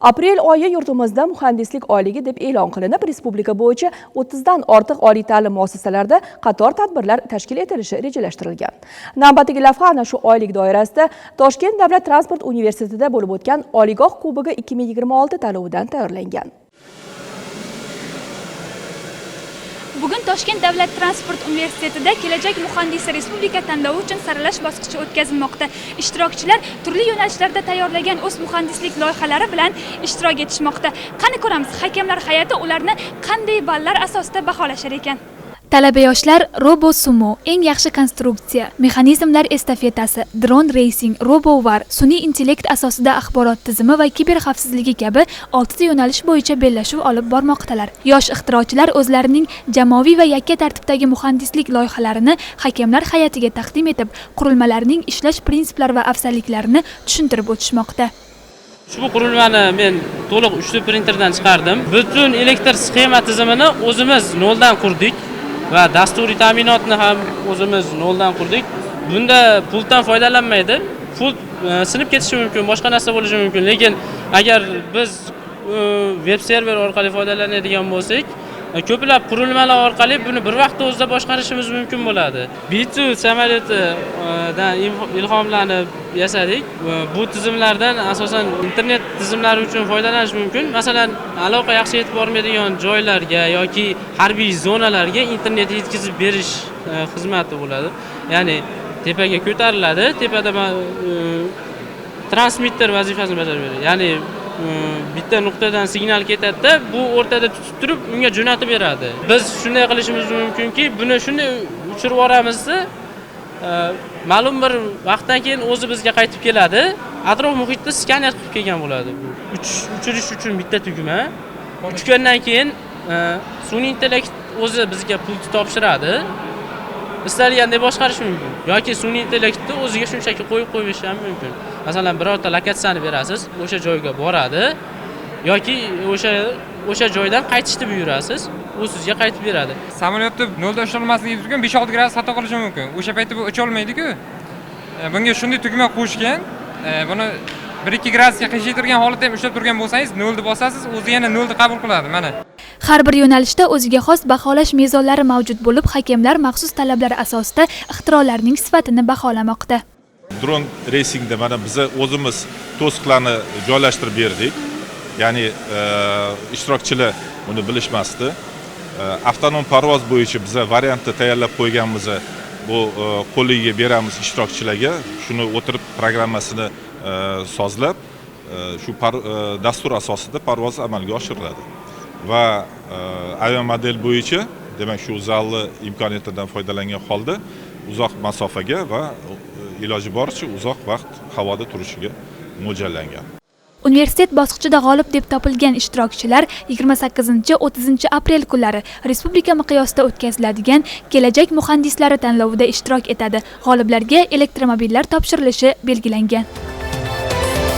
Aprel oyi yurtimizda muhandislik oyligi deb e'lon qilinib, respublika bo'yicha 30 dan ortiq oliy ta'lim muassasalarida qator tadbirlar tashkil etilishi rejalashtirilgan. Navbatdagi lavha ana shu oylik doirasida Toshkent davlat transport universitetida bo'lib o'tgan Oliygoh Kubogi 2026 tanlovidan tayyorlangan. Bugun Toshkent davlat transport universitetida Kelajak muhandisi respublika tanlovi uchun saralash bosqichi o'tkazilmoqda. Ishtirokchilar turli yo'nalishlarda tayyorlagan o'z muhandislik loyihalari bilan ishtirok etishmoqda. Qani ko'ramiz, hakamlar hay'ati ularni qanday ballar asosida baholashar ekan. Talaba yoshlar Robo Sumo, eng yaxshi konstruksiya, mexanizmlar estafetasi, dron racing, robo war, sun'iy intellekt asosida axborot tizimi va kiber xavfsizligi kabi 6 ta yo'nalish bo'yicha bellashuv olib bormoqdalar. Yosh ixtirochilar o'zlarining jamoaviy va yakka tartibdagi muhandislik loyihalarini hakamlar hay'atiga taqdim etib, qurilmalarning ishlash prinsiplari va afzalliklarini tushuntirib o'tishmoqda. Ushbu qurilmani men to'liq 3D printerdan chiqardim. Butun elektr sxema tizimini o'zimiz noldan qurdik va dasturiy ta'minotni ham o'zimiz noldan qurdik. Bunda pultdan foydalanmaydi. Pult sinib ketishi mumkin, boshqa narsa bo'lishi mumkin, lekin agar biz veb server orqali foydalanadigan bo'lsak, ko'plab qurilmalar orqali buni bir vaqtda o'zida boshqarishimiz mumkin bo'ladi. B2 samolyotidan ilhomlanib yasadik. Bu tizimlardan asosan internet tizimlari uchun foydalanish mumkin. Masalan, aloqa yaxshi yetib bormaydigan joylarga yoki harbiy zonalarga internet yetkazib berish xizmati bo'ladi. Ya'ni tepaga ko'tariladi, tepada transmitter vazifasini bajarib beradi. Ya'ni bitta nuqtadan signal ketadi-da, bu o'rtada tutib turib unga jo'natib beradi. Biz shunday qilishimiz mumkinki, buni shunday uchirib yuboramizda, ma'lum bir vaqtdan keyin o'zi bizga qaytib keladi. Atrof muhitni skaner qilib kelgan bo'ladi. Uchirish uchun bitta tugma. Uchgandan keyin sun'iy intellekt o'zi bizga pultni topshiradi. Istalgandek boshqarish mumkin yoki sun'iy intellektni o'ziga shunchaki qo'yib qo'yish ham mumkin. Masalan, birorta lokatsiyani berasiz, o'sha joyga boradi yoki o'sha joydan qaytishni buyurasiz, u sizga qaytib beradi. Samolyotni nolda uchirolmasligi mumkin, 5-6 gradus xato qilishi mumkin. O'sha paytda bu ucholmaydi-ku. Bunga shunday tugma qo'shgan, buni 1-2 gradusga qiyshaytirgan holatda ham ushlab turgan bo'lsangiz, nolni bosasiz, o'zi yana nolni qabul qiladi, mana. Har bir yo'nalishda o'ziga xos baholash mezonlari mavjud bo'lib, hakamlar maxsus talablar asosida ixtirolarning sifatini baholamoqda. Dron racingda mana biz o'zimiz to'siqlarni joylashtirib berdik. Ya'ni ishtirokchilar buni bilishmasdi. Avtonom parvoz bo'yicha biz variantni tayyorlab qo'yganmiz. Bu qo'liga beramiz ishtirokchilarga. Shuni o'tirib programmasini sozlab, shu dastur asosida parvoz amalga oshiriladi. Va aviamodel bo'yicha, demak, shu zalni imkoniyatidan foydalangan holda uzoq masofaga va iloji boricha uzoq vaqt havoda turishiga mo'ljallangan. Universitet bosqichida g'olib deb topilgan ishtirokchilar 28-30 aprel kunlari respublika miqyosida o'tkaziladigan Kelajak muhandislari tanlovida ishtirok etadi. G'oliblarga elektromobillar topshirilishi belgilangan.